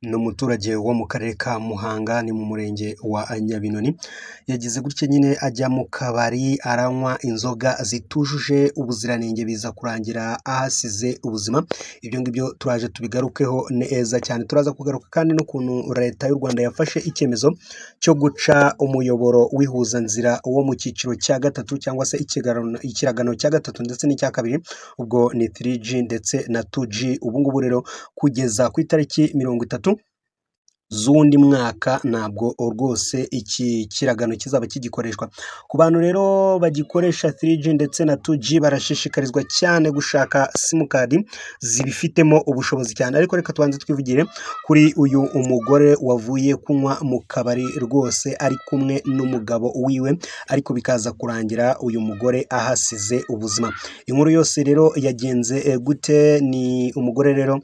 Ni umuturage wo mu karere ka Muhanga, ni mu murenge wa Nyabinoni, yagize gutya nyine ajya mu kabari aranywa inzoga zitujuje ubuziranenge biza kurangira ahasize ubuzima. Ibyo ngibyo turaje tubigarukeho neza cyane. Turaza kugaruka kandi n'ukuntu Leta y'u Rwanda yafashe icyemezo cyo guca umuyoboro w'ihuzanzira wo mu cyiciro cya gatatu cyangwa se ikiragano cya gatatu ndetse n'icya kabiri, ubwo ni 3G ndetse na 2G. Ubu ngubu rero kugeza ku itariki 30 z'undi mwaka ntabwo rwose iki kiragano kizaba kigikoreshwa. Ku bantu rero bagikoresha 3G ndetse na 2G barashishikarizwa cyane gushaka simukadi zibifitemo ubushobozi cyane. Ariko reka tubanze twivugire kuri uyu umugore wavuye kunywa mu kabari rwose ari kumwe n'umugabo wiwe, ariko bikaza kurangira uyu mugore ahasize ubuzima. Inkuru yose rero yagenze gute? Ni umugore rero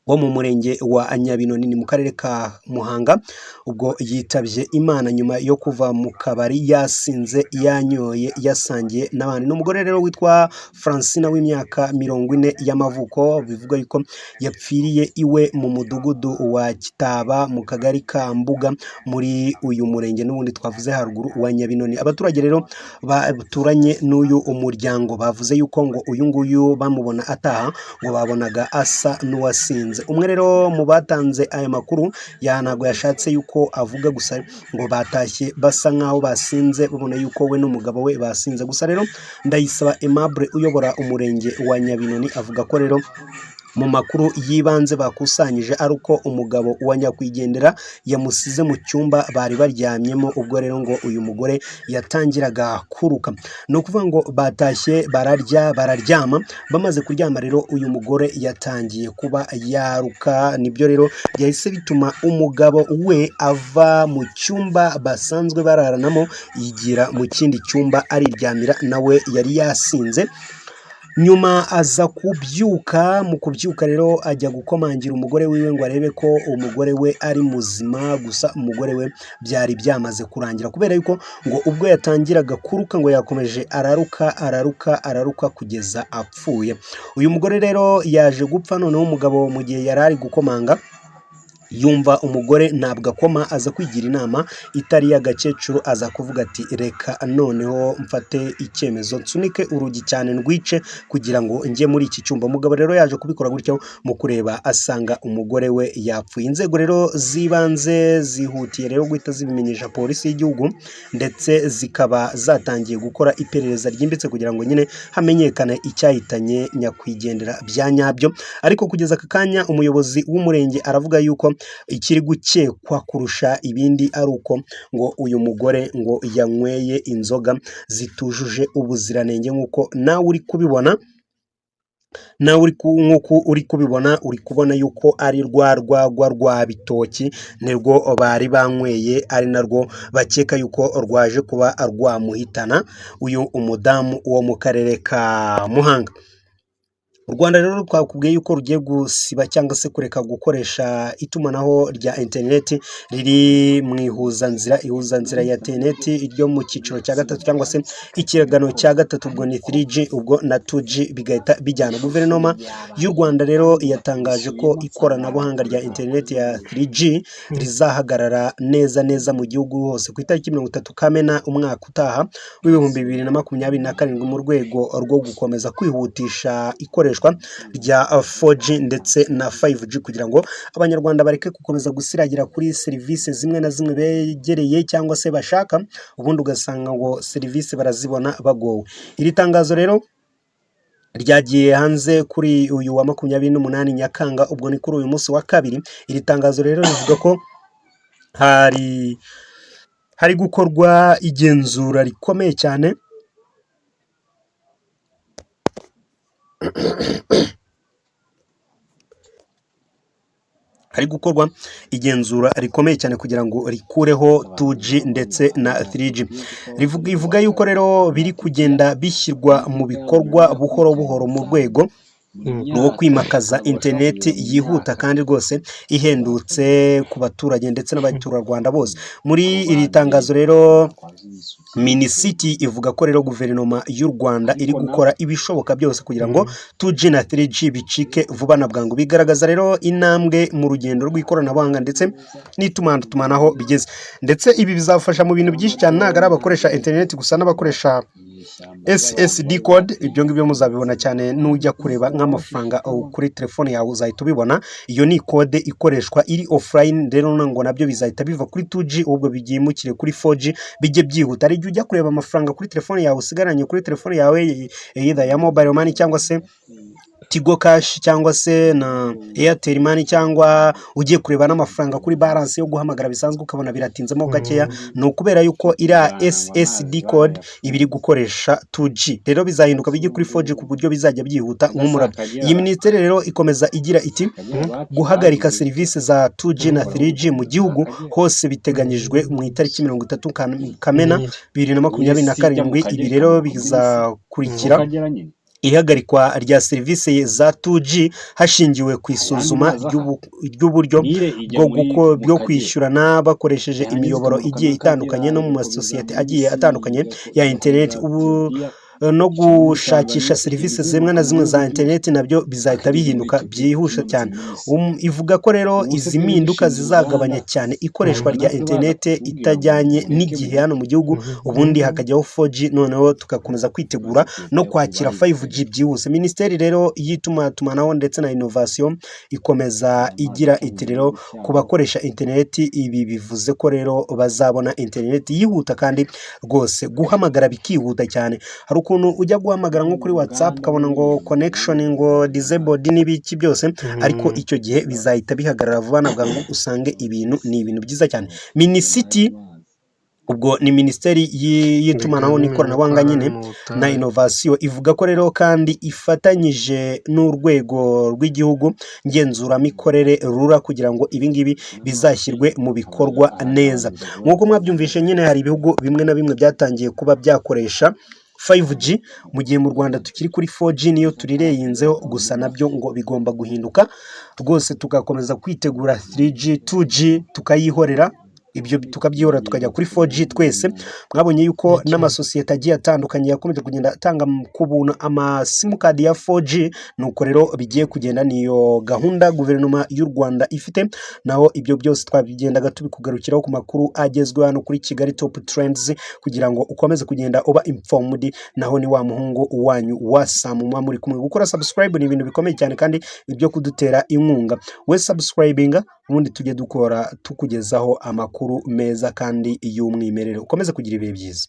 wo mu murenge wa Nyabinoni, ni mu karere ka Muhanga, ubwo yitabye Imana nyuma yo kuva mu kabari yasinze, yanyoye, yasangiye n'abandi. Ni umugore rero witwa Francina w'imyaka 40 y'amavuko, bivugwa yuko yapfiriye iwe mu mudugudu wa Kitaba mu kagari ka Mbuga muri uyu murenge n'ubundi twavuze haruguru wa Nyabinoni. Abaturage rero baturanye n'uyu umuryango bavuze yuko ngo uyu nguyu bamubona ataha ngo babonaga asa n'uwasinze. Umwe rero mu batanze aya makuru ya ntabwo yashatse yuko avuga, gusa ngo batashye basa nkaho basinze, babona yuko we n'umugabo we basinze. Gusa rero Ndayisaba Aimable uyobora umurenge wa Nyabinoni avuga ko rero mu makuru y'ibanze bakusanyije ari uko umugabo wa nyakwigendera yamusize mu cyumba bari baryamyemo, ubwo rero ngo uyu mugore yatangiraga kuruka. Ni ukuvuga ngo batashye bararya bararyama, bamaze kuryama rero uyu mugore yatangiye kuba yaruka, nibyo rero byahise bituma umugabo we ava mu cyumba basanzwe bararanamo yigira mu kindi cyumba ariryamira, nawe yari yasinze. Nyuma aza kubyuka, mu kubyuka rero ajya gukomangira umugore wiwe ngo arebe ko umugore we ari muzima, gusa umugore we byari byamaze kurangira kubera yuko ngo ubwo yatangiraga kuruka ngo yakomeje araruka araruka araruka kugeza apfuye. Uyu mugore rero yaje gupfa, noneho umugabo mu gihe yari ari gukomanga yumva umugore ntabwo akoma, aza kwigira inama itari iy'agakecuru, aza kuvuga ati reka noneho mfate icyemezo nsunike urugi cyane ndwice kugira ngo njye muri iki cyumba. Umugabo rero yaje kubikora gutyo, mu kureba asanga umugore we yapfuye. Inzego rero z'ibanze zihutiye rero guhita zibimenyesha polisi y'igihugu, ndetse zikaba zatangiye gukora iperereza ryimbitse kugira ngo nyine hamenyekane icyahitanye nyakwigendera bya nyabyo. Ariko kugeza aka kanya umuyobozi w'umurenge aravuga yuko ikiri gukekwa kurusha ibindi ari uko ngo uyu mugore ngo yanyweye inzoga zitujuje ubuziranenge, nk'uko nawe uri kubibona, nawe nk'uko uri kubibona, uri kubona yuko ari rwa rwagwa rwa bitoki nirwo bari banyweye, ari narwo bakeka yuko rwaje kuba rwamuhitana uyu umudamu wo mu karere ka Muhanga. U Rwanda rero twakubwiye yuko rugiye gusiba cyangwa se kureka gukoresha itumanaho rya interineti riri mu ihuzanzira, ihuzanzira ya interineti ryo mu cyiciro cya gatatu cyangwa se ikiragano cya gatatu, ubwo ni 3G ubwo na 2G bigahita bijyana. Guverinoma y'u Rwanda rero yatangaje ko ikoranabuhanga rya interineti ya 3G rizahagarara neza neza mu gihugu hose ku itariki 30 Kamena umwaka utaha w'2027, mu rwego rwo gukomeza kwihutisha ikoreshwa rya 4G ndetse na 5G kugira ngo abanyarwanda bareke gukomeza gusiragira kuri serivisi zimwe na zimwe begereye cyangwa se bashaka, ubundi ugasanga ngo serivisi barazibona bagowe. Iri tangazo rero ryagiye hanze kuri uyu wa 28 Nyakanga, ubwo ni kuri uyu munsi wa kabiri. Iri tangazo rero rivuga ko hari gukorwa igenzura rikomeye cyane hari gukorwa igenzura rikomeye cyane kugira ngo rikureho 2G ndetse na 3G. Rivuga yuko rero biri kugenda bishyirwa mu bikorwa buhoro buhoro mu rwego Ni uwo kwimakaza interineti yihuta kandi rwose ihendutse ku baturage ndetse n'abaturarwanda bose. Muri iri tangazo rero, MINICT ivuga ko rero guverinoma y'u Rwanda iri gukora ibishoboka byose kugira ngo 2G na 3G bicike vuba na bwangu. Bigaragaza rero intambwe mu rugendo rw'ikoranabuhanga ndetse n'itumanaho bigeze, ndetse ibi bizafasha mu bintu byinshi cyane. Ntabwo ari abakoresha interineti gusa, n'abakoresha SSD code. Ibyo ngibyo muzabibona cyane nujya kureba nk'amafaranga kuri telefone yawe, uzahita ubibona. Iyo ni kode ikoreshwa iri offline. Rero ngo nabyo bizahita biva kuri 2G, ahubwo byimukire kuri 4G, bijye byihuta. Hari igihe ujya kureba amafaranga kuri telefone yawe usigaranye kuri telefone yawe, either ya mobile money cyangwa se Tigo Cash cyangwa se na Airtel Money, cyangwa ugiye kureba n'amafaranga kuri balance yo guhamagara bisanzwe, ukabona biratinzemo gakeya. Ni ukubera yuko iriya SSD code iba iri gukoresha 2G. Rero bizahinduka bijye kuri 4G ku buryo bizajya byihuta nk'umurabyo. Iyi minisiteri rero ikomeza igira iti: "Guhagarika serivisi za 2G na 3G mu gihugu hose biteganyijwe mu itariki 30 Kamena 2027. Ibi rero bizakurikira ihagarikwa rya serivisi za 2G hashingiwe ku isuzuma ry'uburyo bwo kwishyurana bakoresheje imiyoboro igiye itandukanye no mu masosiyete agiye atandukanye ya interineti. Ubu no gushakisha serivisi zimwe na zimwe za interineti nabyo bizahita bihinduka byihuse cyane." Ivuga ko rero izi mpinduka zizagabanya cyane ikoreshwa rya interineti itajyanye n'igihe hano mu gihugu, ubundi hakajyaho 4G, noneho tugakomeza kwitegura no kwakira 5G byihuse. Minisiteri rero y'itumanaho ndetse na inovasiyo ikomeza igira iti: "Rero ku bakoresha interineti, ibi bivuze ko rero bazabona interineti yihuta kandi rwose guhamagara bikihuta cyane." Hari ukuntu ujya guhamagara nko kuri WhatsApp ukabona ngo connection ngo disabled n'ibiki byose, ariko icyo gihe bizahita bihagarara vuba na bwangu, usange ibintu ni ibintu byiza cyane. MINICT ubwo ni minisiteri y'itumanaho n'ikoranabuhanga nyine na inovasiyo, ivuga ko rero kandi ifatanyije n'urwego rw'igihugu ngenzuramikorere RURA kugira ngo ibi ngibi bizashyirwe mu bikorwa neza. Nk'uko mwabyumvishe nyine, hari ibihugu bimwe na bimwe byatangiye kuba byakoresha 5G, mu gihe mu Rwanda tukiri kuri 4G, niyo turireyinzeho gusa. Nabyo ngo bigomba guhinduka rwose, tugakomeza kwitegura 3G, 2G tukayihorera, ibyo tukabyihorera tukajya kuri 4G twese. Mwabonye yuko n'amasosiyete agiye atandukanye yakomeje kugenda atanga ku buntu amasimukadi ya 4G. Nuko rero bigiye kugenda, niyo gahunda guverinoma y'u Rwanda ifite. Naho ibyo byose twabigendaga tubikugarukiraho ku makuru agezweho hano kuri Kigali Top Trends, kugira ngo ukomeze kugenda uba informed. Naho ni wa muhungu wanyu wa Samuma muri kumwe. Gukora subscribe ni ibintu bikomeye cyane kandi ibyo kudutera inkunga. We subscribinga, ubundi tujye dukora tukugezaho amakuru meza kandi y'umwimerere. Ukomeze kugira ibihe byiza.